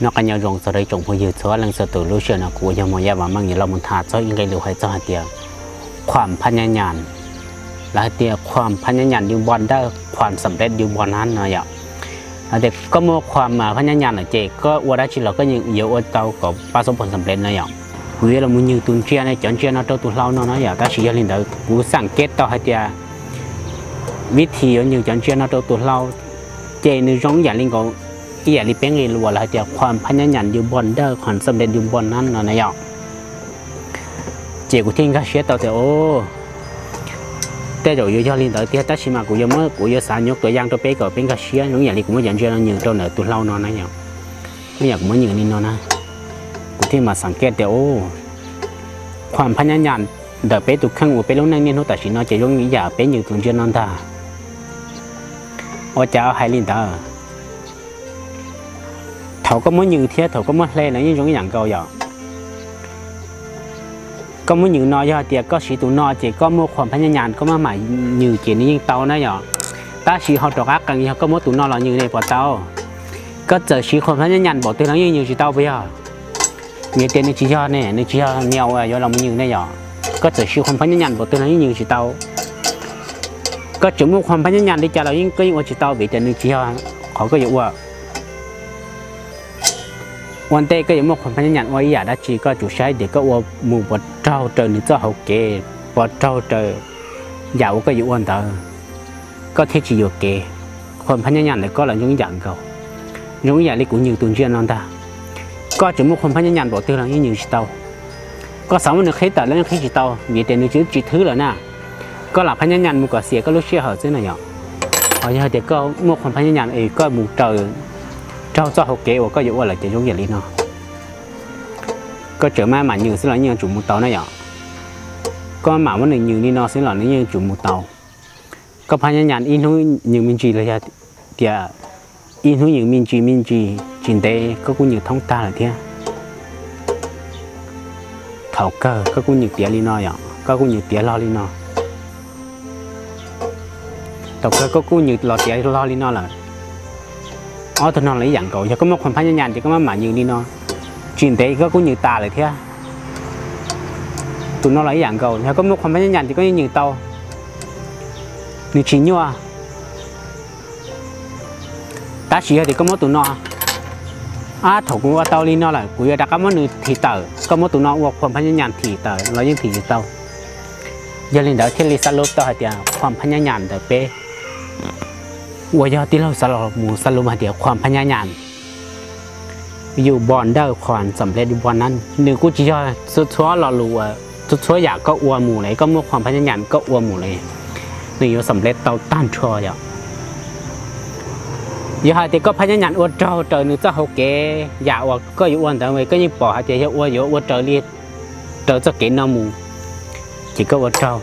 Noj qab nyob zoo txog rau ib tsoom phooj ywg txhua leej txhua tus. Lub sij hawm no kuv yog Muas Yaj Vam Meej yuav los mus tham txog ib nqe lus hais txog hais tias ความพยายาม los hais tias ความพยายามอยู่บ่อนเดิม ความสำเร็จอยู่บ่อนนั้น no yom. Hais tias koj muaj ความพยายาม lawm ces koj ua dab tsi los koj yeej yuav ua tau kom ประสบผลสำเร็จ no yom. Kuv yuav los mus nywg tus ntsia no, cov ntsia no rau tus hlau no no yom. Tab sis yog li ntawd kuv xam kev tau hais tias vib thim yuav nywg cov ntsia no rau tus hlau ces nws zoo ib yam li nkaus, ib yam li peb nqe lus los hais tias ความพยายามอยู่บ่อนเดิม ความสำเร็จอยู่บ่อนนั้น no na yom. Ces kuv thiaj nkag siab tau tias o, tej zaum yuav yog li ntawd tiag, tab sis mas kuv yuav muab, kuv yuav xav nyuaj tuav yaj rau peb kom peb nkag siab, zoo ib yam li kuv muab cov ntsia no nywg rau ntawm tus hlau no na yom. Ib yam kuv muab nywg li no na, kuv thiaj mam xam kev tias o, ความพยายาม ntawm peb tus kheej uas peb lub neej niaj hnub tam sim no ces zoo ib yam peb nywg tus ntsia no ntag. Ua cas hais li ntawd? Thaum koj muab nywg thiab thaum koj muab hle los yeej zoo ib yam nkaus yom. Koj muab nywg no yog hais tias koj siv tus no ces koj muaj ความพยายาม koj maj mam nywg ces nws yeej tau na yom. Tab sis ho rov qab qees yog koj muab tus no los nywg ne puas tau? Koj txawm siv ความพยายาม npaum twg los yeej nywg tsis tau puas yog? Vim tias nws tsis yog ne, nws tsis yog nias uas yuav los mus nywg ne yom. Koj txawm siv ความพยายาม npaum twg los yeej nywg tsis tau. Koj tseem muaj ความพยายาม li cas los yeej, koj yeej ua tsis tau vim tias nws tsis yog qhov koj yuav ua. Ua ntej koj yuav muaj ความพยายาม ua ib yam dab tsi koj tsum saib tias koj ua mus puas raug raws nws txoj hauv kev, puas raug raws yam uas koj yuav ua ntawd, koj thiaj tsis yuam kev. ความพยายาม ntawm koj los zoo ib yam nkaus, zoo ib yam li kuv nywg tus ntsia no ntag. Koj tseem muaj ความพยายาม npaum twg los yeej nywg tsis tau. Koj xav muab nws qhib tawm los yeej qhib tsis tau vim tias nws tsis, tsis thwb lawm na. Koj lam พยายาม mus kom xiam koj lub sij hawm xwb na yom. Ho yog tias koj muaj ความพยายาม es koj mus raws, raug txoj hauv kev uas koj yuav ua lawm ces zoo yam li no, koj tseem maj mam nywg xwb los yeej yuav tsum mus tau na yom. Koj mam muab nws nywg li no xwb los nws yeej yuav tsum mus tau. Koj พยายาม ib hnub nywg me ntsis los yog tias ib hnub nywg me ntsis me ntsis tsis ntev koj kuj nywg thoob tag lawm thiab. Thaum kawg koj kuj nywg tiav li no yom, koj kuj nywg tiav log li no. Thaum kawg koj kuj nywg los tiav log li no lawm. Ob tug no los ib yam nkaus, yog koj muaj ความพยายาม ces koj maj mam nywg li no, tsis ntev koj kuj nywg tas lawm thiab. Tus no los ib yam nkaus, yog koj muaj ความพยายาม ces koj yeej nywg tau, nws tsis nyuaj. Tab sis yog tias koj muab tus no, ab, thaum kuv ua tau li no lawm kuv yuav rov qab muab nws thim tawm, koj muab tus no ua ความพยายาม thim tawm los yeej thim tsis tau. Yog li ntawd thiaj li xav lub tau hais tias ความพยายาม ntawm peb uas yog tij laug xav los mus xav lub hais tias ความพยายามอยู่บ่อนเดิม ความสำเร็จอยู่บ่อนนั้น nws kuj tsis yog txhua txhua lo lus uas txhua txhua yam koj ua mus lawm, koj muaj ความพยายาม koj ua mus lawm, nws yuav สำเร็จ tau tag nrho yom. Yog hais tias koj พยายาม ua raug raws nws txoj hauv kev, yam uas koj yuav ua ntawd koj yeej pom hais tias yog ua yuav ua raws li, raws txoj kev no mus, ces koj ua raug,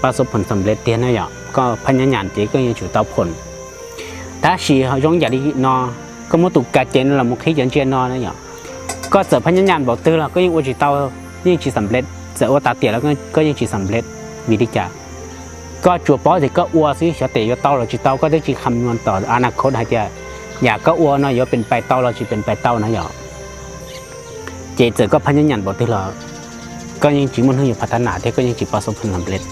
ประสบผลสำเร็จ tiag na yom. Koj พยายาม ces koj yuav tsum tau ผล. Tab sis zoo yam li no, koj muab tus ka ces no los mus qhib cov ntsia no na yom, koj txawm พยายาม npaum twg los koj yeej ua tsis tau, yeej tsis สำเร็จ, txawm ua tas tiam los koj yeej tsis สำเร็จ. Vim li cas? Koj tsuas paub tias koj ua xwb, xyov tes yuav tau los tsis tau, koj twb tsis คำนวณ tom อนาคต hais tias yam koj ua no yuav เป็นไป tau los tsis เป็นไป tau na yom. Ces txawm koj พยายาม npaum twg los koj yeej tsis muaj hnub yuav พัฒนา thiab koj yeej tsis ประสบผลสำเร็จ.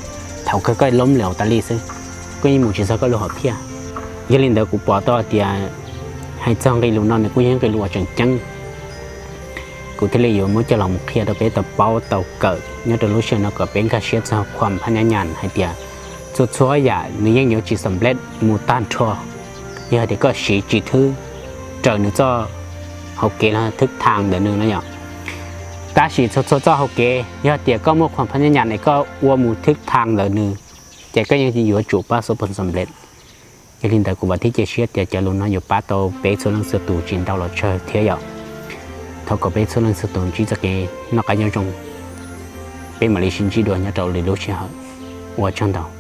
Thaum kawg koj ล้มเหลว tas li xwb, koj yeej mus tsis txog koj lub hom phiaj. Yog li ntawd kuv pom tau tias hais txog nqe lus no nws kuj yog nqe lus uas tseem ceeb, kuv thiaj li yuav muab coj los mus qhia rau peb tau paub tau kawm nyob rau lub sij hawm no kom peb nkag siab txog ความพยายาม hais tias txhua txhua yam nws yeej yuav tsis สำเร็จ mus tag nrho yog hais tias koj siv tsis thwb raws nws txoj hau kev los thwb thaj ntawm nws no yom. Tab sis txhua txhua txoj hau kev yog tias koj muaj ความพยายาม es koj ua mus thwb thaj ntawm nws, ces koj yeej yuav tsum ประสบผลสำเร็จ. Yog li ntawd kuv vam thiab cia siab tias cov lus no yuav pab tau peb txhua leej txhua tus tsis ntau los tsawg thiab yom. Thov kom peb txhua leej txhua tus ntsib txoj kev noj qab nyob zoo, peb mam li sib ntsib dua nyob rau lwm lub sij hawm. Ua tsaug ntau.